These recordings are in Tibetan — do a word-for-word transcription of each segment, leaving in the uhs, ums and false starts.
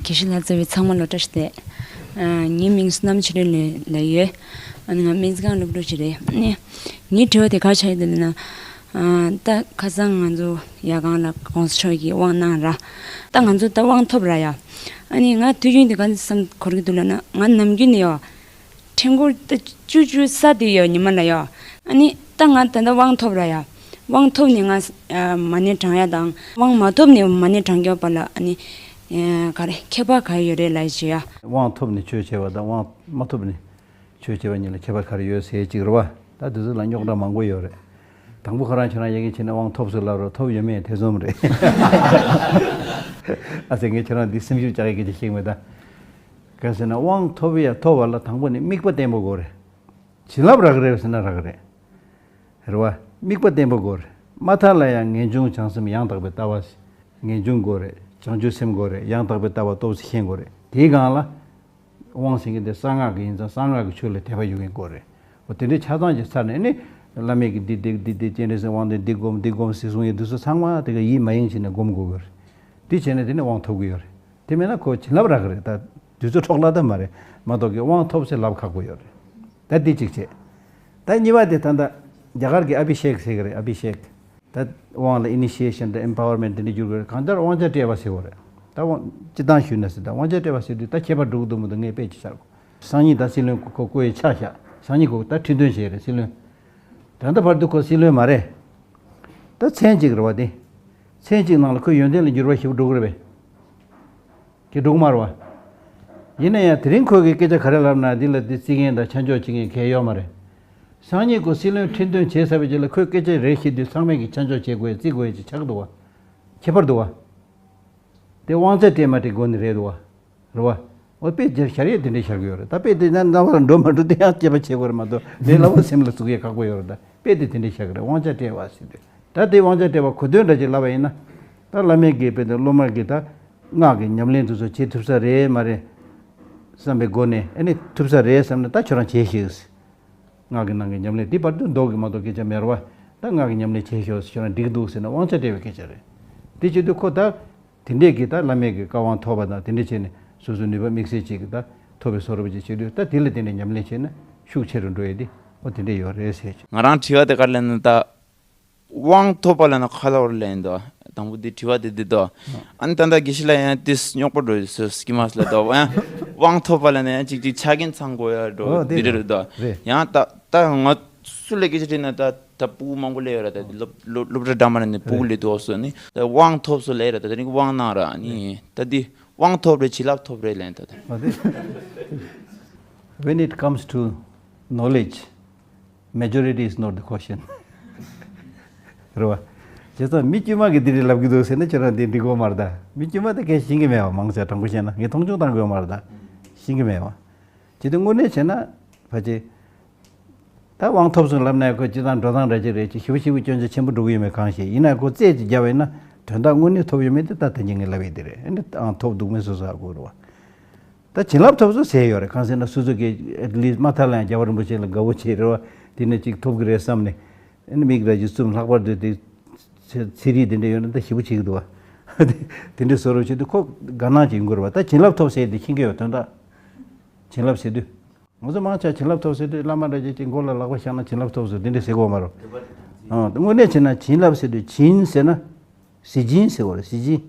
དགེ་བཤེས་ལགས། བཅར་བའི་ཚང་མ་ལ་བཀྲ་ཤིས་བདེ་ལེགས། ཨ། ངའི་མིང་བསོད་ནམས་ཆོས་སྒྲོན་ལགས་ལབ་ཡོད། ཨ་ནི་ང་སྨན་རྩིས་ཁང་སློབ་ཕྲུག་ཅིག་རེད། ཨ་ནི་ངའི་དྲི་བ་དེ་ག་རེ་ཆགས་ཡོད་ལབ་ན། ཨ། ད་ཁ་སང་ང་ཚོ་ཡར་ཁང་ལ་གོང་ས་མཆོག་གིས་དབང་གནང་ར། ད་ང་ཚོ་ད་དབང་ཐོབ་ར་ཡ། ཨ་ནི་ང་དུས་རྒྱུན་དེ་ག་འདྲ་བསམ་འཁོར་གྱི་འདུག་ལབ་ན། ང་ནམ་རྒྱུན་ནས་ཡ། ཕྲེང་སྐོར་ད་བཅུ་བཅུ་ས་དེ་ཡོད་ཉི་མ་ལ་ཡོད། ཨ་ནི་ད་ང་ད་ལྟ་དབང་ཐོབ་ར་ཡ། དབང་ཐོབ་ནས་ང་ཨ་མ་ཎི་བགྲང་ཡ་དང་། དབང་མ་ཐོབ་ནས་མ་ཎི་བགྲང་རྒྱུ་བར་ལ་ཨ་ནི་ཨ་ག་རེ་ཁྱད་པར་ག་རེ་ཡོད་རེད་ལབ་ཡ་ཅིག་ཡ། དབང་ཐོབ་ནས་ཆོས་བྱེད་པ་དང་དབང་མ་ཐོབ་ནས་ཆོས་བྱེད་པ་གཉིས་ལ་ཁྱད་པར་ག་རེ་ཡོད་ཟེར་ཅིག་རེད་བ། ད་དེ་ཚོ་ལ་རྙོག་དྲ་མང་པོ་ཡོད་རེད། དང་པོ་ཁོ་རང་ཁྱོད་རང་ཡ་གི་བྱས་ནས་དབང་ཐོབ་ཟེར་ལབ་རོགས། ཐོབ་ཡོད་མེད་དེ་ཙམ་རེད། ཨ་ཙི་ངས་ཁྱོད་རང་འདི་སེམས་ཤུགས་བཅག་ཡ་གི་ཅིག་ཤེས་མེད་ད། ག་ཟེར་ན་དབང་ཐོབ་ཡ་ཐོབ་པ་ལ་དང་པོ་ནས་དམིགས་པ་བརྟན་པོ་དགོས་རེད། བྱིན་རླབས་རག་རེད་ཟེར་ན་རག་རེད། རེད་བ། དམིགས་པ་བརྟན་པོ་དགོས་རེད། མ་མཐའ་ལ་ཡང་ངེས་འབྱུང་བྱང་སེམས་ཡང་དག་པའི་ལྟ་བ། ངེས་འབྱུང་དགོས་རེད། བྱང་ཆུབ་སེམས་དགོས་རེད། ཡང་དག་པའི་ལྟ་བ་ཏོག་ཙམ་ཤེས་དགོས་རེད། དེའི་སྒང་ལ། དབང་ཟེར་མཁན་དེ་གསང་སྔགས་ཀྱི་ཡིན་ཙང་གསང་སྔགས་ཀྱི་ཆོས་ལ་དད་པ་ཡོད་མཁན་དགོས་རེད། འོ་དེ་འདྲའི་ཆ་ཚང་ཅིག་ཚར་ནས་ནི། བླ་མས་ཀྱིས་འདི་འདི་འདི་འདི་སྤྱན་རས་གཟིགས་དབང་དེ་འདི་སྒོམ་འདི་སྒོམ་ཟེར་གསུང་ཡས་འདུག་ས་ཚང་མ་དེ་ག་ཡིད་མ་ཡེངས་བྱས་ནས་སྒོམ་དགོས་ཀྱི་རེད། དེ་བྱས་ནས་དེ་ནས་དབང་ཐོབ་ཀྱི་ཡོད་རེད། དེ་མེད་ན་ཁོ་བྱིན་རླབས་རག་གི་རེད། ད་དུས་ཚོད་འཕྲོ་བརླག་ད་མ་རེད། མ་གཏོགས་ཀྱི་དབང་ཐོབ་ཟེར་ལབ་ཁག་པོ་ཡོད་རེད། ད་འདི་གཅིག་བྱས། ད་གཉིས་པ་དེ་ད་ལྟ་རྒྱ་གར་གྱི་ཨ་བྷི་ཤེག་ཟེར་གི་རེད། ཨ་བྷི་ཤེག་ད་དབང་ལ་ཨི་ནི་ཤི་ཡེ་ཤན་དང་ཨེམ་པ་ཝར་མེན་ཊི་དེ་འདྲ་བསྒྱུར་དགོས་རེད། གང་ལྟར་དབང་ཆ་སྤྲད་པ་ཟེར་དགོས་རེད། ད་དབང་སྤྱི་བཏང་ཞུས་ན་ཟེར། ད་དབང་ཆ་སྤྲད་པ་ཟེར་དུས་ད་ཁྱད་པར་འགྲོ་གི་འདུག་མི་འདུག་ངས་དཔེ་ཅིག་བཞག་གོ། སང་ཉིན་ད་སྲིད་བློན་ཁོ་བསྐོ་ཡའི་ཆ་བཞག་སང་ཉིན་ཁོ་ད་ཁྲི་འདོན་བྱས་རེད་སྲིད་བློན། ད་ལྟ་བར་དུ་ཁོ་སྲིད་བློན་མ་རེད། ད་མཚན་གཅིག་རེད་བ་དེ། མཚན་གཅིག་ནང་ལ་ཁོའི་ཡོན་ཏན་ལ་འགྱུར་བ་ཞེ་པོ་འགྲོ་གི་རེད་པས། ཀྱི་འགྲོ་གི་མ་རེད་བ། ཡིན་ན་ཡང་དེ་རིང་ཁོ་གིས་སྐད་ཆ་ག་རེ་ལབ་ན་འདི་ལ་དེ་བརྩི་མཁན་དང་ཆ་འཇོག་བྱེད་མཁན་གལ་ཡོད་མ་རེད། སང་ཉིན་ཁོ་སྲིད་བློན་ཁྲི་འདོན་བྱས་ཚར་བའི་རྗེས་ལ་ཁོས་སྐད་ཆ་རེ་བཤད་དུས་ཚང་མས་ཀྱི་ཆ་འཇོག་བྱེད་དགོས་ཡ་བརྩི་དགོས་ཡ་ཅིག་ཆགས་འདུག་བ། ཁྱད་པར་འདུག་བ། དེ་དབང་ཆ་སྤྲད་མ་སྤྲད་སྒོ་ནས་རེད་འདུག་བ། རེད་བ། འོ་དཔེ་དེ་ཤར་ཡས་དེ་འདྲས་ཤར་གི་ཡོད་རེད། ད་དཔེ་དེ་ན་རྣ་བར་འགྲོ་མ་འགྲོ་དེ་ཡང་དཔྱད་པ་བྱེད་དགོས་རེད་མ་གཏོགས་ལས་སླ་བོ་སེམས་ལ་ཟུག་ཡས་ཁག་པོ་ཡོད་རེད། ད་དཔེ་དེ་དེ་འདྲས་ཤར་གི་རེད། དབང་ཆ་སྤྲད་པ་ཟེར་དུས། ད་དེ་དབང་ཆ་སྤྲད་པ་གོ་དོན་འདྲ་ཅིག་ལབ་པ་ཡིན་ན། ད་བླ་མའི་དགེ་འཕེལ་དང་སློབ་མ་གིས་ད་སྔགས་ཀྱི་ཉམས་ལེན་དེ་ཚོ་བྱེད་ཐུབ་ས་རེད་མ་རེད་བསམ་པའི་སྒོ་ནས། ཨ་ནི་ཐུབ་ས་རེད་བསམ་ན་ད་ཁྱོད་རང་བྱེད་ཤིག་སྔགས་ཀྱི་ནང་གི་ཉམས་ལེན་དེ་བར་དུ་ལྡོག་གི་མ་གཏོགས་སྐད་ཆ་མེད་རེད་བ། ད་སྔགས་ཀྱི་ཉམས་ལེན་བྱེད་ཤོག་ཟེར་ཁྱོད་རང་འགྲིག་འདུག་ཟེར་ན་དབང་ཆ་སྤྲད་པའི་སྐད་ཆ་རེད། དེ་བྱེད་དུས་ཁོ་ད། དེ་འདྲས་ཀྱི་ད་བླ་མའི་གི་བཀའ་དབང་ཐོབ་པ་དང་དེ་འདྲས་བྱས་ནས་སོ་སོའི་ནུས་པ་དམིགས་བསལ་ཅིག་གི་ད་ཐོབ་པའི་བཟོ་འདྲ་ཅིག་བྱེད་དུས། ད་དེ་ལ་བརྟེན་ནས་ཉམས་ལེན་བྱས་ན་ཤུགས་ཆེ་རུ་འགྲོ་ཡས་དེ་འོ་དེ་འདྲས་ཡོད་རེད་ཟེར། ང་རང་དྲི་བ་དེ་ག་རེ་ལབ་ན། ད་དབང་ཐོབ་པ་ལབ་ན་ག་རེ་ལབ་དགོས་རེད་ལབ་ཡིན་ད། དང་པོ་དེ་དྲི་བ་དེ་འདི་ད། ཨ་ནི་ད་ལྟ་དགེ་བཤེས་ལགས་ཡང་དེ་རྙོག་པ་འགྲོ་ཡོད་ཟེར་སྐྱེས་མ་ཟེར་ལབ་ད། ཡང་དབང་ཐོབ་པ་ལབ་ན་ཡང་ཅིག་ཅིག་ཆ་རྐྱེན་ཚང་དགོས་ཡ་འགྲོ། འོ་དེ་འདི་འདྲས་རེད་ད། རེད། ཡང་ད་ད་ང་སུ་ལ་སྐད་ཆ་དྲིས་ན་ད། ད་ཕྲུ་གུ་མང་པོ་སླེབས་ཡོད་ར། ད་སློབ་སློབ་སློབ་གྲྭ་འདྲ་མིན་ནས་ཕྲུ་གུ་སླེབས་འདུག་ཟེར་ནི། ད་དབང་ཐོབ་སོང་ལབ་ར། ད་དེ་རིང་དབང་གནང་ར་ནི། ད་འདི་དབང་ཐོབ་རེད་བྱིན་རླབས་ཐོབ་རེད་ལབ་ད། ད། When it comes to knowledge, majority is not the question. རེད་བ། བྱས་ཙང་མི་དཀྱུས་མ་གིས་འདི་རེད་ལབ་ཀྱི་འདུག་ཟེར་ན་ཁྱོད་རང་འདི་འགྲིག་གི་ཡོད་མ་རེད་ད། མི་དཀྱུས་མ་དེ་གས་ཤེས་ཀྱི་མེད་བ། མང་ཆེ་དྲང་པོ་བཤད་ན་ངས་མཐོང་ཆུང་བཏང་གི་ཡོད་མ་རེད་ད། ཤེས་ཀྱི་མེད་བ། བྱས་ཏེ་དངོས་གནས་བྱས་ན་ཕལ་ཆེར། ད་དབང་ཐོབ་སོང་ལབ་ན་ཁོ་སྤྱི་བཏང་འགྲོ་སྟངས་འདྲ་ཅིག་རེད། ཅིག་ཞེ་པོ་ཞེ་པོ་སྐྱོན་ཆ་ཆེན་པོ་འགྲོ་གི་ཡོད་མེད་གང་ཤེས། ཡིན་ན་ཁོ་རྩད་ཅིག་བརྒྱབ་པ་ཡིན་ན་དོན་དག་དངོས་གནས་ཐོབ་ཡོད་མེད་དེ་ད་ད་གིན་ངས་ལབ་ཡས་དེ་རེད། ཨ་ནི་དབང་ཐོབ་འདུག་མེད་སོ་སོ་ཧ་གོ་རེད་བ། ད་བྱིན་རླབས་ཐོབ་སོང་ཟེར་ཡོད་རེད། གང་ཟེར་ན་སོ་སོ་གིས་at least མ་མཐའ་ལ་ཡང་རྒྱལ་བ་རིན་པོ་ཆེ་ལ་དགའ་བོ་བྱས་རེད་བ། དེ་ནས་ཅིག་ཐོབ་གི་རེད་བསམ་ནས། ཨ་ནི་མིག་འདྲ་ཅིག་བཙུམ། ལྷག་པར་དུ་དེ་ཚེ་ཚེ་རིལ་དེ་འདྲ་ཡོད་ན་ད་ཞེ་པོ་བྱེད་ཀྱི་འདུག་བ། དེ་འདྲ་བཟོ་རོགས་བྱེད་དུས་ཁོ་དགའ་སྣང་ཅིག་ཡོང་གི་རེད་བ། ད་བྱིན་རླབས་ཐོབ་ཟེར་དེ་མཁྱེན་གྱི་ཡོད། དོན་དག་བྱིན་རླབས་ཟེར་དུས། ང་ཚོ་མང་ཆེ་བ་བྱིན་རླབས་ཐོབ་ཟེར་དུས་བླ་མ་འདྲ་ཅིག་གི་མགོ་ལ་ལག་པ་བཞག་ན་བྱིན་རླབས་ཐོབ་ཟེར་དེ་འདྲ་ཟེར་གོ་མ་རེད། ཨང་། དངོས་གནས་བྱས་ན་བྱིན་རླབས་ཟེར་དུས་བྱིན་ཟེར་ན་གཟི་བྱིན་ཟེར་བ་རེད། གཟི་བྱིན།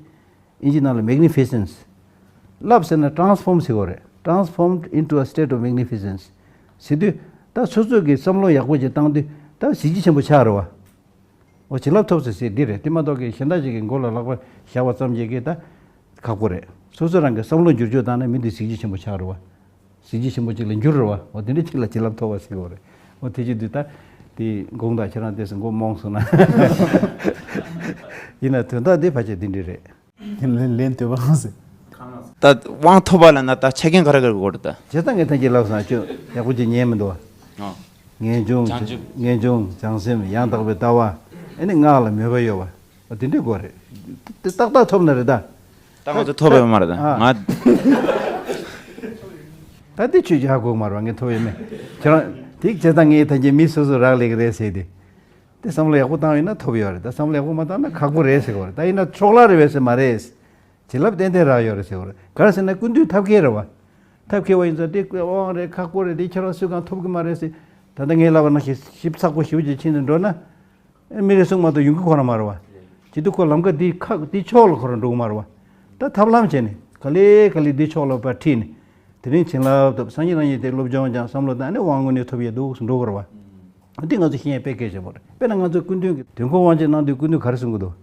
ཨིན་ཇི་ནང་ལ་magnificence། རླབས་ཟེར་ན་transform ཟེར་བ་རེད། Transformed into a state of magnificence ཟེར་དུས་ད་སོ་སོ་གི་བསམ་བློ་ཡག་པོ་ཅིག་བཏང་དུས་ད་གཟི་བརྗིད་ཆེན་པོ་ཆགས་རེད་བ། འོ་བྱིན་རླབས་ཐོབ་ཟེར་ཟེར་འདི་རེད། དེ་མ་གཏོགས་ཀྱི་གཞན་དག་ཅིག་གི་མགོ་ལ་ལག་པ་བཞག་པ་ཙམ་གྱིས་ཀྱི་ད་ཁག་པོ་རེད། སོ་སོ་རང་གི་བསམ་བློ་འགྱུར་བཅོས་བཏང་ན་མི་འདི་གཟི་བརྗིད་ཆེན་པོ་ཆགས་རེད་བ། གཟི་བརྗིད་ཆེན་པོ་ཅིག་ལ་འགྱུར་རེད་བ། འོ་དེ་འདྲ་ཅིག་ལ་བྱིན་རླབས་ཐོབ་པ་ཟེར་གྱི་ཡོད་རེད། འོ་དེ་ཅིག་འདུག་ད་དེ་དགོངས་དག་ཁྱེད་རང་དེ་སུ་མགོ་རྨོངས་སོང་ན། ཡིན་ན་དོན་དག་འདི་ཕལ་ཆེར་འདི་འདྲ་རེད། ལན་ལན་འདོད་པ་ཟེར། ད་དབང་ཐོབ་པ་ལ་ན་ད་ཆ་རྐྱེན་ག་རེ་ག་རེ་དགོས་རེད་ད། བྱས་ཙང་ངས་ཐེངས་གཅིག་ལབ་སོང་ཨ། ཁྱོད་ཡག་པོ་ཅིག་ཉན་མི་འདུག་བ། ཨོ། ངེས་འབྱུང་། བྱང་ཆུབ། ངེས་འབྱུང་། བྱང་སེམས། ཡང་དག་པའི་ལྟ་བ། ཨ་ནི་སྔགས་ལ་མོས་པ་གཡོ་བ། འོ་དེ་འདྲ་དགོས་རེད། དེ་ཏག་ཏག་ཐོབ་ན་རེད་ད། ད་ང་ཚོ་ཐོབ་ཡོད་མ་རེད་ད། ཨ། ང་། ད་དེ་ཁྱོད་ཀྱིས་ཧ་གོ་མ་རེད་བ། ངས་ཐོབ་ཡོད་མེད། ཁྱེད་རང་དེ་བྱས་ཙང་ངས་ཐེངས་གཅིག་མི་སོ་སོ་རག་ལས་ཀྱི་རེད་ཟེར་ཏེ། དེ་བསམ་བློ་ཡག་པོ་བཏང་ཡོད་ན་ཐོབ་ཡོད་རེད། ད་བསམ་བློ་ཡག་པོ་མ་བཏང་ན་ཁག་པོ་རེད་ཟེར་གྱི་ཡོད་རེད། ད་ཡིན་ན་འཕྲོ་བརླག་རེད་པས་ཟེར་མ་རེད། བྱིན་རླབས་ཏན་ཏན་རག་ཡོད་རེད་ཟེར་བ་རེད། ག་རེ་ཟེར་ན་སྐུ་མདུན་ཐབས་མཁས་རེད་བ། ཐབས་མཁས་པ་ཡིན་ཙང་དེ་དབང་རེད་ཁག་པོ་རེད་དེ་ཁྱེད་རང་སུས་གང་ཐོབ་གི་མ་རེད་ཟེར། ད་ལྟ་ངས་ལབ་པ་ནང་བཞིན་ཞིབ་ཚགས་པོ་ཞིབ་ཅིག་ཕྱིན་ནས་འགྲོ་ན། ཨེ་མི་རེ་ཟུང་མ་གཏོགས་ཡོང་གི་ཁོ་རང་མ་རེད་བ། བྱེད་དུས་ཁོ་ལམ་ཀ་འདི་ཁག་འདི་ཕྱོགས་ལ་ཁོ་རང་འགྲོ་གི་མ་རེད་བ། ད་ཐབས་ལམ་བྱས་ནས་ག་ལེ་ག་ལེ་འདི་ཕྱོགས་ལ་ཕར་ཁྲིད་ནས། དེ་རིང་བྱིན་རླབས་ཐོབ་སངས་རྒྱས་རང་ཉིད་དེ་སློབ་སྦྱོང་སྦྱངས་བསམ་བློ་བཏང་ནས་དབང་དངོས་གནས་ཐོབ་ཡས་འདུག་འགྲོ་དགོས་རེད་བ། འདི་ང་ཚོ་ཤེས་ཡས་དཔེ་གལ་ཆེན་པོ་རེད། དཔེར་ན་ང་ཚོ་སྐུ་མདུན་གྱི་དུས་འཁོར་དབང་ཆེན་གནང་དུས་སྐུ་མདུན་ག་རེ་གསུང་གི་འདུག་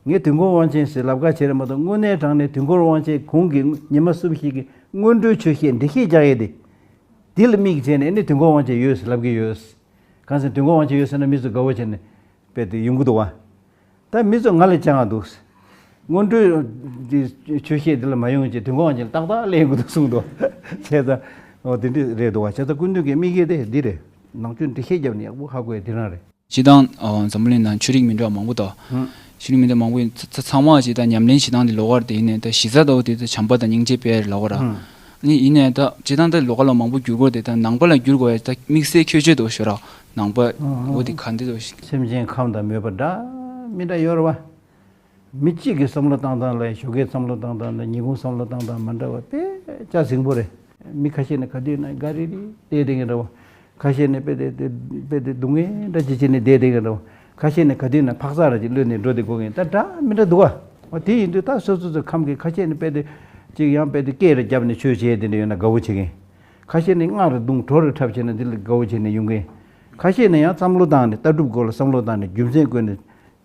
ངས་དུས་འཁོར་དབང་ཆེན་ཟེར་ལབ་ཁ་བྱས་རེད་མ་གཏོགས་དངོས་གནས་དྲང་གནས་དུས་འཁོར་དབང་ཆེན་གོང་གི་ཉི་མ་གསུམ་བཞི་གི་སྔོན་འགྲོའི་ཆོས་བཤད་འགྲེལ་བཤད་རྒྱག་ཡས་དེ། འདི་ལ་དམིགས་བྱས་ནས་ཨ་ནི་དུས་འཁོར་དབང་ཆེན་ཡོད་ཟེར་ལབ་ཀྱི་ཡོད། གང་ཟེར་དུས་འཁོར་དབང་ཆེན་ཡོད་ཟེར་ན་མི་ཚོ་དགའ་བོ་བྱས་ནས་དཔེ་དེ་ཡོང་གི་འདུག་བ། ད་མི་ཚོ་ང་ལ་སྦྱང་བ་འདུག་སྔོན་འགྲོའི་འདི་ཆོས་བཤད་འདི་ལ་མ་ཡོང་བྱས་དུས་འཁོར་དབང་ཆེན་ལ་ཏག་ཏག་ལེན་དགོས་འདུག་གསུངས་འདུག་བྱས་ཙང་། འོ་དེ་འདྲ་རེད་འདུག་བ། བྱས་ཙང་སྐུ་མདུན་གྱི་དམིགས་ཡུལ་དེ་འདི་རེད། ནང་ཆོས་འགྲེལ་བཤད་བརྒྱབ་ནས་ཡག་པོ་ཧ་གོ་ཡ་དེ་རང་རེད། སྤྱིར་བཏང་ཨ་འཛམ་བུ་གླིང་ནང་ཆོས་རིག་མི་འདྲ་བ་མང་པོ་འདུག་ཧུམ། ཆོས་རིག་མི་འདྲ་མང་པོ་ཡིན་ཚ་ཚ་ཚང་མ་ཅིག་ད་ཉམས་ལེན་བྱེད་སྟངས་འདི་ལོགས་ཀར་དེ་ཡིན་ནའི་ད་གཞི་རྩ་ལྟ་བུ་དེ་ད་བྱམས་པ་དང་སྙིང་རྗེ་དཔེ་ལོགས་ཀར། ཧུམ། ནི་ཡིན་ནའི་ད་སྤྱིར་བཏང་ད་ལོགས་ཀ་ལ་མང་པོ་བསྒྱུར་དགོས་དེ་ད་ནང་པ་ལ་བསྒྱུར་དགོས་ཡ་ད་དམིགས་བསལ་ཁྱད་ཆོས་འདུག་ཞོ་ར་ནང་པ་འོ་དེ་ག་འདི་འདུག་སེམས་ཅན་ཁམས་དང་མོས་པ་འདྲ་མི་འདྲ་ཡོད་རེད་བ། མི་གཅིག་གི་བསམ་བློ་བཏང་སྟངས་ལ་ཞོགས་ཀའི་བསམ་བློ་བཏང་སྟངས་དང་ཉིན་གུང་བསམ་བློ་བཏང་སྟངས་མ་འདྲ་བ་དཔེ་ཆ་ཟིང་པོ་རེད། མི་ཁ་ཤས་ནི་ག་དུས་ན་ག་རི་རི་བསྡད་བསྡད་མཁན་འདྲ་བོ། ཁ་ཤས་ནི་དཔེ་དེ་དེ་དཔེ་དེ་སྡུག་བསྔལ་འདྲ་ཅིག་བྱས་ནས་བསྡད་བསྡད་མཁན་འདྲ་བོ། ཁ་ཤས་ནི་ག་དུས་ན་འཕག་འཚག་ར་ཅིག་གློད་ནས་འགྲོ་བསྡད་དགོས་མཁན་ད་འདྲ་མི་འདྲ་འདུག་ག་འོ་དེ་ཡིན་དུས་ད་སོ་སོ་སོ་ཁམས་ཀྱི་ཁ་ཤས་ནི་དཔེ་དེ་ཅིག་ཡང་དཔེ་དེ་སྐད་རེ་བརྒྱབ་ནས་ཆོས་བྱས་དེ་འདྲ་ཡོད་ན་དགའ་བོ་བྱེད་མཁན། ཁ་ཤས་ནི་སྔགས་རེ་བརྡུང་བྲོ་རེ་འཁྲབ་བྱས་ན་འདི་ལ་དགའ་བོ་བྱས་ནས་ཡོང་མཁན། ཁ་ཤས་ནི་ཡང་བསམ་བློ་བཏང་ནས་ལྟ་གྲུབ་སྐོར་ལ་བསམ་བློ་བཏང་ནས་རྒྱུ་མཚན་བཀོད་ནས།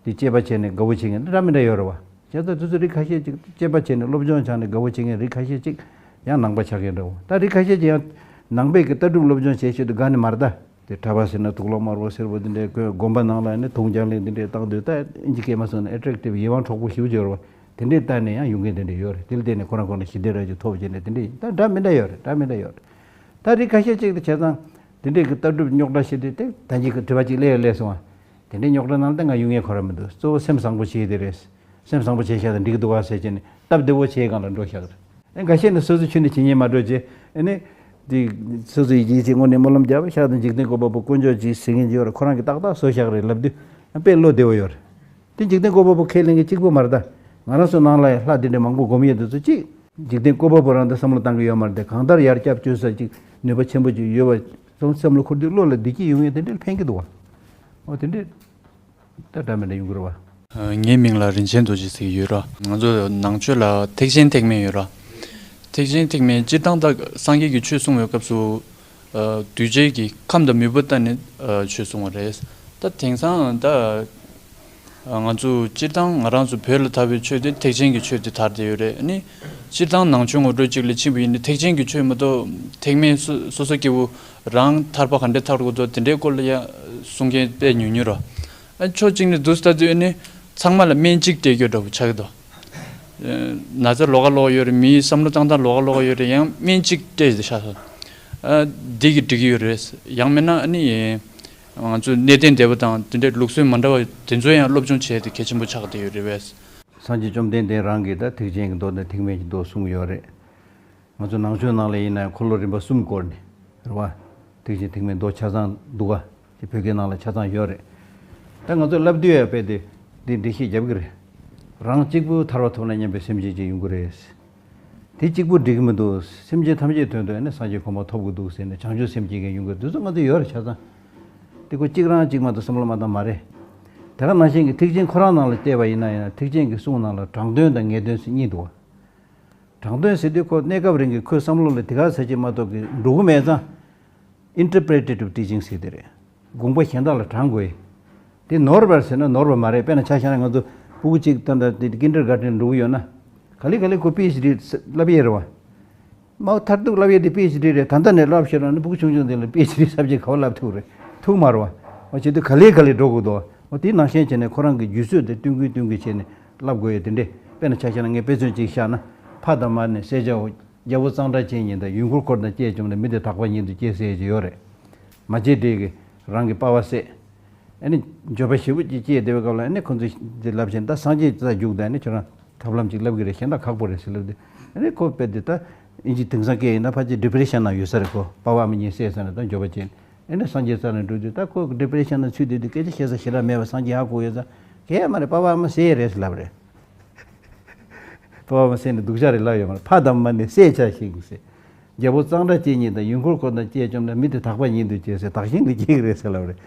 དེ་དཔྱད་པ་བྱས་ནས་དགའ་བོ་བྱེད་མཁན་འདྲ་མི་འདྲ་ཡོད་རེད་བ། བྱས་ཙང་དེ་ཚོ་རིགས་ཁ་ཤས་ཅིག་དཔྱད་པ་བྱས་ནས་སློབ་སྦྱོང་སྦྱངས་ནས་དགའ་བོ་བྱེད་མཁན་རིགས་ཁ་ཤས་ཅིག་ཡང་ནང་པ་ཆགས་མཁན་འདྲ་བོ། ད་རིགས་ཁ་ཤས་ཅིག་ཡང་ནང་པའི་གི་ལྟ་གྲུབ་སློབ་སྦྱོང་བྱེད་ཆེད་དུ་དགའ་ནི་མ་རེད་ད། དེ་གྲྭ་པ་ཟེར་ན་དུག་ལོག་དམར་པོ་སེར་པོ་དེ་འདྲའི་དགོན་དགོན་པ་ནང་ལ་ནི་དུང་རྒྱང་ལེན་དེ་འདྲའི་བཏང་དུས་ད་ཨིན་ཇི་སྐད་མ་སོང་ན་ཨེ་ཊེག་ཊིབ་ཡིད་དབང་འཕྲོག་པོ་ཞེ་པོ་ཅིག་ཡོད་རེད་བ། དེ་འདྲའི་ལྟ་ནས་ཡང་ཡོང་མཁན་དེ་འདྲ་ཡོད་རེད། དེ་ལ་བརྟེན་ནས་ཁོ་རང་ཁོ་ན་ཞི་བདེ་ར་ཅིག་ཐོབ་བྱས་ནས་དེ་འདྲའི་ད་འདྲ་མི་འདྲ་ཡོད་རེད། འདྲ་མི་འདྲ་ཡོད་རེད། ད་རིགས་ཁ་ཤས་ཅིག་ཏུ་བྱས་ཙང་དེ་འདྲའི་གི་ལྟ་གྲུབ་རྙོག་དྲ་ཞིག་དེ་ཏེ་ད་གིན་གི་དྲི་བ་ཅིག་སླེབས་སླེབས་སོང་བ། དེ་འདྲའི་རྙོག་དྲ་ནང་ལ་ད་ང་ཡོང་ངེས་ཁོ་རང་མི་འདུག་གཙོ་བོ་སེམས་བཟང་པོ་བྱེད་དེ་རེད། སེམས་བཟང་པོ་བྱས་ཤག་ད་འགྲིག་གི་འདུག་ག་ཟེར་བྱས་ནས་སྟབས་བདེ་བོ་བྱེད་སྒང་ལ་འགྲོ་ཤག་རེད། ཨེ་འགའ་ཤས་ནི་སོ་སོ་ཆུ་ནས་བྱེད་ཉེས་མ་འགྲོ་བྱས་ཨེ་ནི། དེ་སོ་སོ་ཡི་གེ་ཅིག་དངོས་གནས་སྨོན་ལམ་བརྒྱབ་ཤག་ད་འཇིག་རྟེན་བཀོད་པ་པོ་དཀོན་མཆོག་ཅིག་ཟེར་མཁན་ཅིག་ཡོད་རེད། ཁོ་རང་གིས་ཏག་ཏག་བཟོས་ཤག་རེད་ལབ་དུས་དཔེ་བློ་བདེ་བོ་ཡོད་རེད། དེ་འཇིག་རྟེན་བཀོད་པ་པོ་ཁས་ལེན་མཁན་གཅིག་པོ་མ་རེད་ད། ང་རང་ཚོ་ནང་ལ་ཡང་ལྷ་དེ་འདྲ་མང་པོ་སྒོམ་ཡས་དེ་ཚོ་གཅིག་འཇིག་རྟེན་བཀོད་པ་པོ་རང་དེ་བསམ་བློ་བཏང་གི་ཡོད་མ་རེད་དེ། གང་ལྟར་ཡར་སྐྱབས་བཅོལ་ས་གཅིག་ནུས་པ་ཆེན་པོ་གཅིག་ཡོད་པ་སོང་བསམ་བློ་འཁོར་དུས་བློ་ལ་བདེ་སྐྱིད་ཡོང་ཡས་དེ་འདྲ་ཕན་གྱི་འདུག་བ། འོ་དེ་འདྲ་ད་འདྲ་མི་འདྲ་ཡོང་གི་རེད་བ། ངའི་མིང་ལ་རིན་ཆེན་རྡོ་རྗེ་ཟེར་གྱི་ཡོད་ར། ང་ཚོ་ནང་ཆོས་ལ་ཐེག་ཆེན་ཐེག་དམན་ཡོད་ར། ཐེག་ཆེན་ཐེག་དམན་སྤྱིར་བཏང་ད་སངས་རྒྱས་ཀྱི་ཆོས་གསུང་བའི་སྐབས་སུ། གདུལ་བྱའི་གི་ཁམས་དང་མོས་པ་བལྟས་ནས་ཆོས་གསུང་བ་རེད། ད་དེང་སང་ད། ང་ཚོ་སྤྱིར་བཏང་ང་རང་ཚོ་བོད་ལ་དར་བའི་ཆོས་དེ་ཐེག་ཆེན་གྱི་ཆོས་དེ་དར་བསྡད་ཡོད་རེད། ཨ་ནི་སྤྱིར་བཏང་ནང་ཆོས་ངོ་སྤྲོད་ཅིག་ལ་ཕྱིན་པ་ཡིན་ན་ཐེག་ཆེན་གྱི་ཆོས་མ་གཏོགས་ཐེག་དམན་སོ་སོ་སོ་སྐྱེ་བོ་རང་ཐར་པ་ག་འདྲས་ཐར་དགོས་འདུག་དེ་འདྲའི་སྐོར་ལ་ཡང་གསུང་མཁན་དཔེ་ཉུང་ཉུང་རེད། ཨ་ཕྱོགས་གཅིག་ནས་འདུག་ལྟ་དུས་ཨ་ནི་ཚང་མ་ལ་སྨན་གཅིག་སྤྲད་རྒྱུ་འདྲ་པོ་ཆགས་ཀྱི་འདུག་ན་ཚ་ལོགས་ཀ་ལོགས་ཡོད་རེད། མིའི་བསམ་བློ་བཏང་སྟངས་ལོགས་ཀ་ལོགས་ཡོད་རེད། ཡང་སྨན་གཅིག་སྤྲད་བཞག་སོང་། ཨ་འདི་གིས་འགྲིག་གི་ཡོད་རེད། ཡང་མིན་ན་ཨ་ནི། ང་ཚོའི་གནས་བརྟན་སྡེ་པ་དང་དེ་འདྲའི་ལུགས་སྲོལ་མ་འདྲ་བ་དེ་ཚོ་ཡང་སློབ་སྦྱོང་བྱས་ཏེ་གལ་ཆེན་པོ་ཆགས་བསྡད་ཡོད་རེད་པས། སངས་རྒྱས་བཅོམ་ལྡན་འདས་རང་གིས་ད་ཐེག་ཆེན་གྱི་མདོ་དང་ཐེག་དམན་གྱི་མདོ་གསུངས་ཡོད་རེད། ང་ཚོ་ནང་ཆོས་ནང་ལ་ཡིན་ན་འཁོར་ལོ་རིམ་པ་གསུམ་བསྐོར་ནས་རེད་བ། ཐེག་ཆེན་ཐེག་དམན་མདོ་ཆ་ཚང་འདུག་ག་དེ་བོད་སྐད་ནང་ལ་ཆ་ཚང་ཡོད་རེད། ད་ང་ཚོ་བསླབ་དུས་ཡ་དཔེ་དེ་འདི་འགྲེལ་བཤད་རྒྱབ་གི་རེད། རང་གཅིག་པུ་ཐར་པ་ཐོབ་ན་སྙམ་པའི་སེམས་ཅན་ཅིག་ཡོང་གི་རེད། དེ་གཅིག་པུ་འགྲིག་གི་མི་འདུག་སེམས་ཅན་ཐམས་ཅད་དོན་དུ་ཨ་ནི་སངས་རྒྱས་གོ་འཕང་ཐོབ་དགོས་འདུག་ཟེར་ནས་བྱང་ཆུབ་སེམས་བསྐྱེད་མཁན་ཡོང་གི་འདུག་དེ་ཚོ་ང་ཚོ་ཡོད་རེད་ཆ་ཚང་། དེ་ཁོ་གཅིག་རང་གཅིག་མ་གཏོགས་བསམ་བློ་མ་བཏང་མ་རེད། དེ་ག་ནང་བཞིན་གྱི་ཐེག་ཆེན་ཁོ་རང་ནང་ལ་བལྟས་པ་ཡིན་ན་ཡང་ཐེག་ཆེན་གྱི་གསུང་ནང་ལ་དྲང་དོན་དང་ངེས་དོན་ཟེར་གཉིས་འདུག་བ། དྲང་དོན་ཟེར་དུས་ཁོ་གནས་སྐབས་རིང་གི་ཁོའི་བསམ་བློ་ལ་དེ་ག་ཟེར་གྱི་མ་གཏོགས་ཀྱི་འགྲོ་གི་མེད་ཙང་། Interpretative teaching ཟེར་དེ་རེད། དགོངས་པ་གཞན་དག་ལ་དྲང་དགོས། དེ་ནོར་བ་ཟེར་ན་ནོར་བ་མ་རེད། དཔེར་ན་ཆ་བཞག་ན་ང་ཚོ་སྤུ་གུ་གཅིག་ད་ལྟ་དེ་ཀིན་ཌར་གྷར་ཊེན་འགྲོ་གི་ཡོད་ན། ག་ལེ་ག་ལེ་ཁོ་པི་ཨེཆ་ཌི་བསླབ་ཡས་རེད་བ། མ་མཐར་ཐུག་བསླབ་ཡས་དེ་པི་ཨེཆ་ཌི་རེད། ད་ལྟ་ནས་བསླབ་ཤེས་རོགས་ནི་སྤུ་གུ་ཆུང་ཆུང་དེ་ལ་པི་ཨེཆ་ཌི་སབ་ཇེག་ག་བ་བསླབ་ཐུབ་རེད། ཐུབ་མ་རེད་བ། འོ་བྱེད་དུས་ག་ལེ་ག་ལེ་འགྲོ་དགོས་འདུག་འོ་དེ་ནང་བཞིན་བྱས་ནས་ཁོ་རང་གི་རྒྱུད་ཚོད་དེ་བསྟུན་དགོས་བསྟུན་དགོས་བྱས་ནས་བསླབ་དགོས་ཡས་དེ་འདྲས། དཔེར་ན་ཆ་བཞག་ན་ངས་དཔེ་མཚོན་གཅིག་བཞག་ན། ཕ་དང་མ་ནི་བསད་བྱའོ། རྒྱལ་པོ་གཙང་སྦྲ་ཅན་ཉིད་དང་། ཡུལ་འཁོར་འཁོར་དང་བཅས་བཅོམ་ནས། མི་དེ་དག་པ་ཉིད་དུ་སྐྱེ་ཟེར་གྱི་ཡོད་རེད། མ་བྱེད་འདྲེ་གིས་རང་གི་པ་ཕ་བསད། ཨ་ནི་འགྱོད་པ་ཞེ་པོ་ཅིག་སྐྱེས་བསྡད་པའི་སྐབས་ལ་ཨ་ནི་ཁོ་ཚོས་འདི་ལབ་བཞིན་ད་སངས་རྒྱས་རྩ་རྒྱུགས་དང་ཨ་ནི་ཁྱོད་རང་ཐབས་ལམ་ཅིག་ལབ་གི་རེད། གཞན་དག་ཁག་པོ་རེད་ཟེར་ལབ་དུས་ཨ་ནི་ཁོ་དཔེ་དེ་ད་ཨིན་ཇི་དེང་སང་སྐད་ཡིན་ན་ཕལ་ཆེར་ཌི་པི་རེ་ཤན་ན་ཡོད་ས་རེད། ཁོ་པ་ཕ་ཨ་མ་གཉིས་བསད་ས་ནས་ད་འགྱོད་པ་ཅན་ཨ་ནི་སངས་རྒྱས་རྩ་ནས་འགྲོ་དུས་ད་ཁོ་ཌི་པི་རེ་ཤན་ན་ཚུད་བསྡད་དུས་སྐད་ཆ་བཤད་ས་ཞེ་དྲག་མེད་པ། སངས་རྒྱས་ཧ་གོ་ཡོད་ཙང་གལ་མ་རེད། པ་ཕ་ཨ་མ་བསད་ཡས་རེད་ཟེར་ལབ་རེད། པ་མ་སེ་ནི་སྡུག་ཅག་རེད་ལབ་ཡོད་མ་རེད། ཕ་དང་མ་ནི་བསད་བྱ་ཞིག་ཟེར། རྒྱལ་པོ་གཙང་སྦྲ་སྐྱེས་ཉིད་དང་། ཡུལ་འཁོར་འཁོར་དང་བཅས་བཅོམ་ན། མི་དེ་དག་པ་ཉིད་དུ་སྐྱེ་ཟེར། དག་ཞིང་དུ་སྐྱེ་གི་རེད་ཟེར་ལབ་རེད།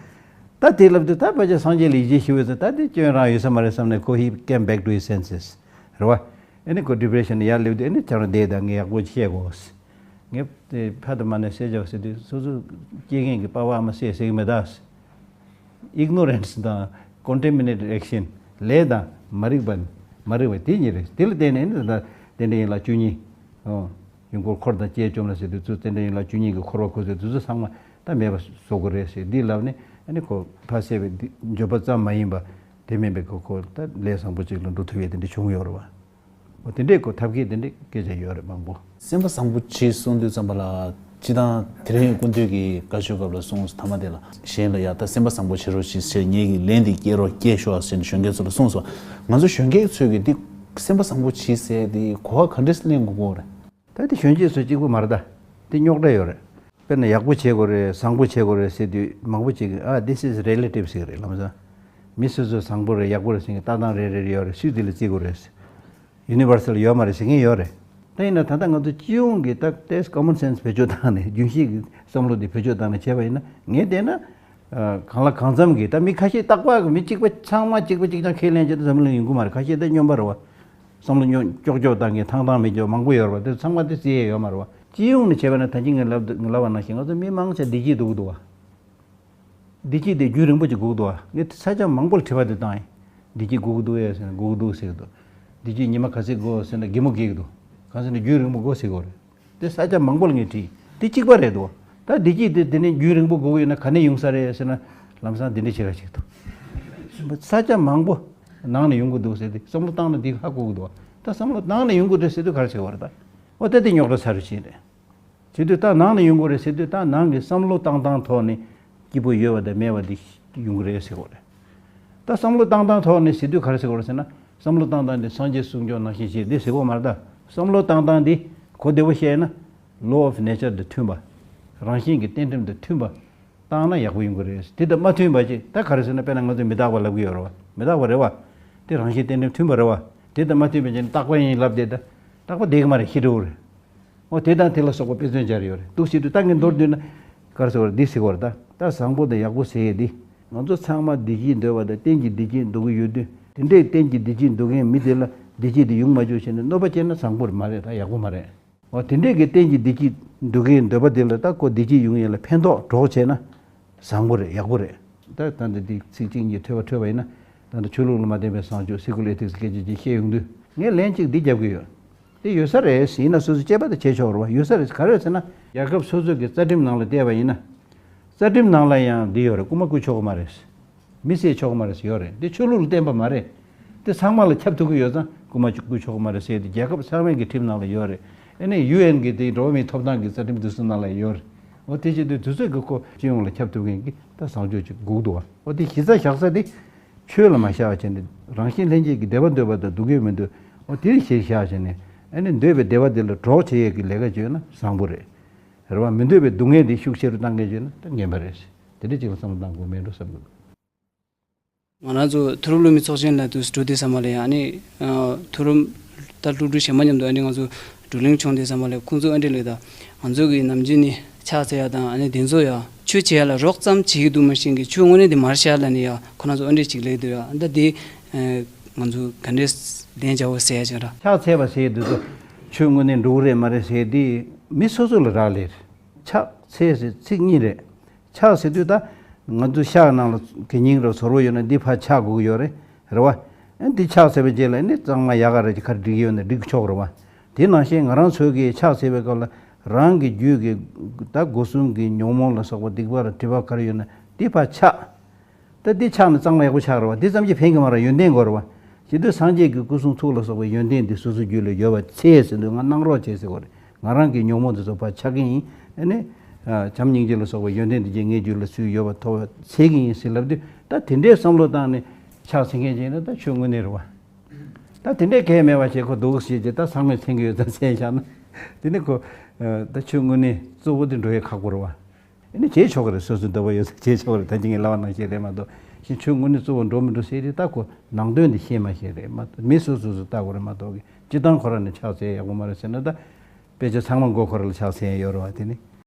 ད་དེ་ལབ་དུས་ད་ཕལ་ཆེར་སངས་རྒྱས་ལ་ཡིད་ཆེས་ཞུ་བའི་ཚེ་ད་དེ་སྐྱོན་རང་ཡོད་ས་མ་རེད་བསམ་ནས་ཁོ་he came back to his senses རེད་བ། ཨ་ནི་ཁོ་depression་ནས་ཡར་སླེབས་དུས་ཨ་ནི་ཁྱེད་རང་བསྡད་དང་ངས་ཡག་པོ་བཤད་དགོས། ངས་དེ་ཕ་དང་མ་ནས་བསད་བྱ་ཟེར་དུས་སོ་སོ་སྐྱེ་མཁན་གྱི་པ་ཕ་ཨ་མ་བསད་ཟེར་གི་མེད་ད། Ignorance་དང་contaminated action། ལས་དང་མ་རིག་པ། མ་རིག་པ་དེ་གཉིས་རེད། དེ་ལ་བརྟེན་ནས་ནི་ད་རྟེན་འབྲེལ་ཡན་ལག་བཅུ་གཉིས། ཨོ། ཡུལ་འཁོར་འཁོར་དང་བཅས་བཅོམ་ལ་ཟེར་དུས་ཚུར་རྟེན་འབྲེལ་ཡན་ལག་བཅུ་གཉིས་ཀྱི་འཁོར་བ་འཁོར་ཟེར་དུས་ཚོད་ཚང་མ་ད་མེད་པ་བཟོ་དགོས་རེད་ཟེར། འདི་ལབ་ནས་ཨ་ནི་ཁོ་ཕ་བསད་པའི་འདི་འགྱོད་པ་ཙམ་མ་ཡིན་པ་དེ་མིན་པའི་ཁོ་ཁོ་ད་ལས་བཟང་པོ་ཅིག་ལ་འགྲོ་ཐུབ་ཡས་དེ་འདྲ་བྱུང་ཡོད་རེད་བ། འོ་དེ་འདྲས་ཁོ་ཐབས་མཁས་དེ་འདྲས་སྐད་ཆ་ཡོད་རེད་མང་པོ། སེམས་པ་བཟང་པོ་བྱེད་གསུངས་དུས་ཙམ་པ་ལ་སྤྱི་བཏང་དེ་རིང་སྐུ་མདུན་གྱི་བཀའ་ཆོས་སྐབས་ལ་གསུངས་ཐ་མ་དེ་ལ་གཞན་ལ་ཡ་ད་སེམས་པ་བཟང་པོ་བྱེད་རོགས་གྱིས་ཟེར། ངེད་ཀྱི་ལན་འདི་སྐྱེལ་རོགས་སྐྱེལ་ཤོག་ཟེར་ནས་གཞོན་སྐྱེས་ཚོ་ལ་གསུངས་སོང་། ང་ཚོ་གཞོན་སྐྱེས་ཚོས་ཀྱི་འདི་སེམས་པ་བཟང་པོ་བྱེད་ཟེར་འདི་གོ་བ་ག་འདྲས་ལེན་དགོས་ཀྱི་རེད། ད་དེ་གཞོན་སྐྱེས་ཚོ་གཅིག་པུ་མ་རེད་ད། དེ་རྙོག་དྲ་ཡོད་རེད། དཔེར་ན་ཡག་པོ་བྱེད་དགོས་རེད། བཟང་པོ་བྱེད་དགོས་རེད་ཟེར་དུས་མང་པོ་ཅིག་གིས་ཨ་this is relative་ཟེར་གི་རེད་ལམ་སང་། མི་སོ་སོ་བཟང་པོ་རེད་ཡག་པོ་རེད་ཟེར་མཁན་ལྟ་སྟངས་རེ་རེ་ཡོད་རེད། སུས་དེ་ལ་བརྩི་དགོས་རེད། Universal་ཡོད་མ་རེད་ཟེར་མཁན་ཡོད་རེད། ད་ཡིན་ན་ད་ལྟ་ང་ཚོ་སྤྱི་ཡོངས་ཀྱི་ད་ལྟའི་common sense་བེད་སྤྱོད་བཏང་ནས་རྒྱུན་ཤེས་ཀྱི་བསམ་བློ་འདི་བེད་སྤྱོད་བཏང་ནས་བྱས་པ་ཡིན་ན་ངས་བལྟས་ན། ཨ། གང་ལ་གང་འཚམ་གྱིས་ད་མི་ཁ་ཤས་རྟག་པར་གྱི་མི་གཅིག་པ་ཚང་མ་གཅིག་པ་གཅིག་རྐྱང་ཁས་ལེན་བྱས་ཏེ་འཛམ་གླིང་ཡོང་གི་མ་རེད། ཁ་ཤས་ད་སྨྱོན་པ་རེད་བ། བསམ་བློ་སྨྱོན་ཀྱོག་ཀྱོག་བཏང་མཁན་ཐང་ཐང་མེད་ཀྱོག་མང་པོ་ཡོད་རེད་བ། དེ་ཚང་མ་དེ་བརྩི་ཡས་ཡོད་མ་རེད་བ། སྤྱི་ཡོངས་ནས་བྱས་པ་ན་ད་གིན་ངས་ལབ་ལབ་པ་ནང་བཞིན་ང་ཚོ་མི་མང་ཆེ་བདེ་སྐྱིད་སྡུག་གི་འདུག་བ། བདེ་སྐྱིད་དེ་རྒྱུན་རིང་པོ་ཅིག་སྒུག་འདུག་བ། ངས་ས་ཆ་མང་པོ་ལ་དྲི་བ་དེ་བཏང་ཡིན། བདེ་སྐྱིད་སྒུག་གི་འདུག་ཡ་ཟེར་ན་སྒུག་གི་འདུག་ཟེར་གི་འདུག་བདེ་སྐྱིད་ཉི་མ་ག་ཚོད་དགོས་ཟེར་ན་གད་མོ་བགད་གི་འདུག་གང་ཟེར་ན་རྒྱུན་རིང་པོ་དགོས་ཟེར་གི་རེད། དེ་ས་ཆ་མང་པོ་ལ་ངས་དྲིས། དེ་གཅིག་པ་རེད་འདུག་ད་བདེ་སྐྱིད་དེ་དེ་ནས་རྒྱུན་རིང་པོ་དགོས་ཀྱི་ཡོད་ན་ག་ནས་ཡོང་ས་རེད་ཟེར་ན་ལམ་སང་དེ་འདྲ་བྱེད་ར་ཞིག་འདུག་ས་ཆ་མང་པོ་ནང་ནས་ཡོང་གི་འདུག་ཟེར་ཏེ་བསམ་བློ་བཏང་ན་འདི་ཧ་གོ་གི་འདུག་ད་བསམ་བློ་ནང་ནས་ཡོང་གི་རེད་ཟེར་དུས་ག་རེ་བྱེད་པ་རེད་ད། འོ་ད་དེ་རྙོག་དྲ་ཚ་རུ་ཕྱིན་རེད། བྱེད་དུས་ད་ནང་ནས་ཡོང་དགོས་རེད་ཟེར་དུས་ད་ནང་གི་བསམ་བློ་བཏང་སྟངས་ཐོག་ནས་སྐྱིད་པོ་ཡོད་པ་དང་མེད་པ་འདི་ཡོང་གི་རེད་ཟེར་དགོས་རེད། ད་བསམ་བློ་བཏང་སྟངས་ཐོག་ནས་ཟེར་དུས་ག་རེ་ཟེར་དགོས་རེད་ཟེར་ན་བསམ་བློ་བཏང་སྟངས་འདི་སངས་རྒྱས་གསུང་སྐྱོང་ནང་བཞིན་བྱེད་འདི་ཟེར་དགོས་མ་རེད་ད། བསམ་བློ་བཏང་སྟངས་འདི་གོ་བདེ་པོ་བཤད་ན་law of nature་དང་མཐུན་པ། རང་བཞིན་གྱི་རྟེན་འབྲེལ་དང་མཐུན་པ་བཏང་ན་ཡག་པོ་ཡོང་གི་རེད། དེ་དང་མ་མཐུན་པ་ཅིག་ད་ག་རེ་ཟེར་ན་དཔེར་ན་ང་ཚོས་མི་རྟག་པ་ལབ་ཀྱི་ཡོད་རེད་བ། མི་རྟག་པ་རེད་བ། དེ་རང་བཞིན་རྟེན་འབྲེལ་མཐུན་པ་རེད་བ། དེ་དང་མ་མཐུན་པ་ཅིག་ནི་རྟག་པ་ཡིན་ལབ་དེ་ད་རྟག་པ་བསྡད་ཀྱི་མ་རེད། ཤི་འགྲོ་གི་རེད། འོ་དེ་དང་དེ་ལ་སོགས་པ་དཔེ་མཚོན་སྦྱར་ཡོད་རེད་འདུག་ཟེར་དུས་ད་ངས་མདོར་བསྡུས་ན་ག་རེ་ཟེར་བ་རེད་འདི་ཟེར་བ་རེད་ད། ད་བཟང་པོ་དང་ཡག་པོ་ཟེར་ཡས་འདི་ང་ཚོ་ཚང་མ་བདེ་སྐྱིད་འདོད་པ་དང་གཏན་གྱི་བདེ་སྐྱིད་འདོད་ཀྱི་ཡོད་དུས་དེ་འདྲའི་གཏན་གྱི་བདེ་སྐྱིད་འདོད་མཁན་མི་དེ་ལ་བདེ་སྐྱིད་དེ་ཡོང་མ་བཅུག་བྱས་ནས་གནོད་པ་བསྐྱལ་ན་བཟང་པོ་རེད་མ་རེད། ད་ཡག་པོ་མ་རེད། འོ་དེ་འདྲས་ཀྱི་གཏན་གྱི་བདེ་སྐྱིད་འདོད་མཁན་འདོད་པ་དེ་ལ་ད་ཁོ་བདེ་སྐྱིད་ཡོང་ཡས་ལ་ཕན་ཐོགས་གྲོགས་བྱས་ན་བཟང་པོ་རེད་ཡག་པོ་རེད། ད་ད་འདི་འདི་ཚིག་གཅིག་གཉིས་ཐོས་པ་ཐོས་པ་ཡིན་ན་ད་ལྟ་ཆོས་ལུགས་ལ་མ་བརྟེན་པའི་བཟང་སྤྱོད་སེ་ཀུ་ལར་ཨེ་ཐིག་སི་སྐད་ཆ་ཅིག་བཤད་ཡོང་དུས་ངས་ལན་གཅིག་འདི་རྒྱབ་ཀྱི་ཡོད། དེ་ཡོད་ས་རེད། ཡིན་ན་སོ་སོ་དཔྱད་པ་དེ་བྱས་ཆོག་རེད་བ། ཡོད་ས་རེད། ག་རེ་རེད་ཟེར་ན་རྒྱལ་ཁབ་སོ་སོ་གི་རྩ་ཁྲིམས་ནང་ལ་བལྟས་པ་ཡིན་ན་རྩ་ཁྲིམས་ནང་ལ་ཡང་འདི་ཡོད་རེད། རྐུ་མ་རྐུ་ཆོག་གི་མ་རེད། མི་བསད་ཆོག་གི་མ་རེད་ཟེར་ཡོད་རེད། འདི་ཆོས་ལུགས་ལ་བརྟེན་པ་མ་རེད། འདི་ཚང་མ་ལ་ཁྱབ་ཐུབ་ཀྱི་ཡོད་ཙང་རྐུ་མ་རྐུ་ཆོག་གི་མ་རེད་ཟེར་ཏེ་རྒྱལ་ཁབ་ཚང་མའི་གི་ཁྲིམས་ནང་ལ་ཡོད་རེད། ཨ་ནི་ཡུ་ཨེན་གི་དེ་འགྲོ་བ་མིའི་ཐོབ་ཐང་གི་རྩ་ཁྲིམས་དེ་ཚོ་ནང་ལ་ཡོད་རེད། འོ་དེ་བྱེད་དུས་དུས་ཚོད་ཀྱི་ཁོ་སྤྱི་ཡོངས་ལ་ཁྱབ་ཐུབ་མཁན་གྱི་ད་བཟང་སྤྱོད་ཅིག་དགོས་འདུག་བ། འོ་དེ་གཞི་རྩ་བཞག་ས་དེ་ཆོས་ལ་མ་བཞག་བྱས་ནས་རང་བཞིན་ལྷན་སྐྱེས་ཀྱི་བདེ་བ་འདོད་པ་དང་སྡུག་བསྔལ་མི་འདོད། འོ་དེར་གཞིར་བཞག་བྱས་ནས་ཨ་ནི་འདོད་པའི་བདེ་བ་དེ་ལ་གྲོགས་བྱེད་ཡས་ཀྱི་ལས་ཀ་བྱས་ན་བཟང་པོ་རེད། རེད་བ། མི་འདོད་པའི་སྡུག་བསྔལ་དེ་ཤུགས་ཆེ་རུ་བཏང་མཁན་བྱས་ན་ད་ངན་པ་རེད། དེ་འདྲ་ཅིག་ལ་བསམ་བློ་བཏང་དགོས་མེད་འགྲོ་བསམ་གྱི་འདུག་ང་རང་ཚོ་མཐོ་རིམ་སློབ་མའི་ཚོགས་ཆེན་ལ་དུས་འགྲོ་དུས་ཙམ་པ་ལ་ཡང་ཨ་ནི་མཐོ་རིམ་ད་སློབ་ཕྲུག་གཞན་པ་མཉམ་དུ་ཨ་ནི་ང་ཚོ་བགྲོ་གླེང་བྱུང་དུས་ཙམ་པ་ལ་ཁོང་ཚོ་ཨ་འདྲས་ལབ་ད། ང་ཚོ་གི་ནམ་རྒྱུན་ནི་ཕྱག་འཚལ་ཡ་དང་ཨ་ནི་དེ་ཚོ་ཡ་ཆོས་བྱེད་ཡ་ལ་རོགས་ཙམ་བྱེད་ཀྱི་འདུག་མ་གཞི་གི་ཆོས་དངོས་གནས་དེ་མར་བཞག་ལབ་ནས་ཡ་ཁོ་རང་ཚོ་ཨ་འདྲས་ཅིག་ལབ་འདུག་ཡ། ད་དེ་ང་ཚོ་ག་འདྲས་ལན་བྱ་བ་ཟེར་ཡ་ཅིག་ར། ཕྱག་འཚལ་བ་ཟེར་དེ་ཚོ་ཆོས་དངོས་གནས་འགྲོ་གི་རེད་མ་རེད་ཟེར་དེ་མི་སོ་སོ་ལ་རག་ལས་རེད། ཕྱག་འཚལ་ཟེར་ཚིག་གཉིས་རེད། ཕྱག་ཟེར་དུས་ད་ང་ཚོ་ཤག་ནང་ལ་གད་སྙིགས་ར་ཚོར་བ་ཡོད་ན་འདི་ཕར་ཕྱག་དགོས་ཀྱི་ཡོད་རེད། རེད་བ། ཨ་འདི་ཕྱག་ཟེར་བའི་རྗེས་ལ་ནི་གཙང་མ་ཡག་ག་རེ་ཅིག་ཁར་འགྲིག་ཡོད་ན་འགྲིག་ཆོག་རེད་བ། དེ་ནང་བཞིན་ང་རང་ཚོའི་གི་ཕྱག་འཚལ་བའི་སྐབས་ལ་རང་གི་རྒྱུད་ཀྱི་ད་སྒོ་གསུམ་གྱི་ཉོན་མོངས་ལ་སོགས་པ་སྡིག་པ་ར་སྒྲིབ་པ་ག་རེ་ཡོད་ན་འདི་ཕར་ཕྱག་ད་འདི་ཕྱག་ནི་གཙང་མ་ཡག་པོ་ཕྱག་རེད་བ། འདི་ཙམ་གྱིས་ཕན་གྱི་མ་རེད། ཡོན་ཏན་དགོས་རེད་བ། ཇི་ལྟར་སངས་རྒྱས་ཀྱི་སྐུ་གསུང་ཐུགས་ལ་སོགས་པའི་ཡོན་ཏན་འདི་སོ་སོའི་རྒྱུད་ལ་ཡོད་པ་འཚལ་ཟེར་དུས་ང་གནང་རོགས་བྱེད་ཟེར་བ་རེད། ང་རང་གི་ཉོན་མོངས་འདི་ཚོ་ཕར་ཕྱག་གི་ཡིན། ཨ་ནི། བྱམས་སྙིང་རྗེ་ལ་སོགས་པའི་ཡོན་ཏན་འདི་གྱིས་ངའི་རྒྱུད་ལ་ཚུར་ཡོད་པ་ཐོབ་པ་འཚལ་གྱི་ཡིན་ཟེར་ལབ་དུས་ད་དེ་འདྲའི་བསམ་བློ་བཏང་ནས་ཕྱག་འཚལ་མཁན་ཅིག་ཡིན་ན་ད་ཆོས་དངོས་གནས་རེད་བ། ད་དེ་འདྲའི་གལ་མེད་པ་བྱས་ཁོ་འདུག་ཟེར་གྱི་ད་ཚང་མས་མཚན་གྱི་ཡོད་ཙང་མཚན་བཞག་ན་དེ་ནི་ཁོ། ད་ཆོས་དངོས་གནས་གཙོ་བོ་དེ་འགྲོ་ཡས་ཁག་པོ་རེད་བ། ཨ་ནི་བྱེད་ཆོག་གི་རེད། སོ་སོའི་འདོད་པ་ཡོད་ཚད་བྱེད་ཆོག་གི་རེད། ད་ཅི་ངས་ལབ་པ་ནང་བཞིན་རེད་མ་གཏོགས་ ཞིང་ཆོས་དངོས་གནས་གཙོ་བོ་འགྲོ་མི་འགྲོ་ཟེར་དེ་ད་ཁོ་ནང་དོན་དེ་ཤེས་མ་ཤེས་རེད་མ་གཏོགས་མི་སོ་སོ་སོ་ལྟ་དགོས་རེད་མ་གཏོགས་གི་སྤྱི་བཏང་ཁོ་རང་ནས་ཕྱག་འཚལ་ཡག་པོ་མ་རེད་ཟེར་ན་ད་དཔེ་ཆ་ཚང་མ་མགོ་ཁོ་རང་ལ་ཕྱག་འཚལ་ཡག་ཡོད་རེད་བ་དེ་ནི།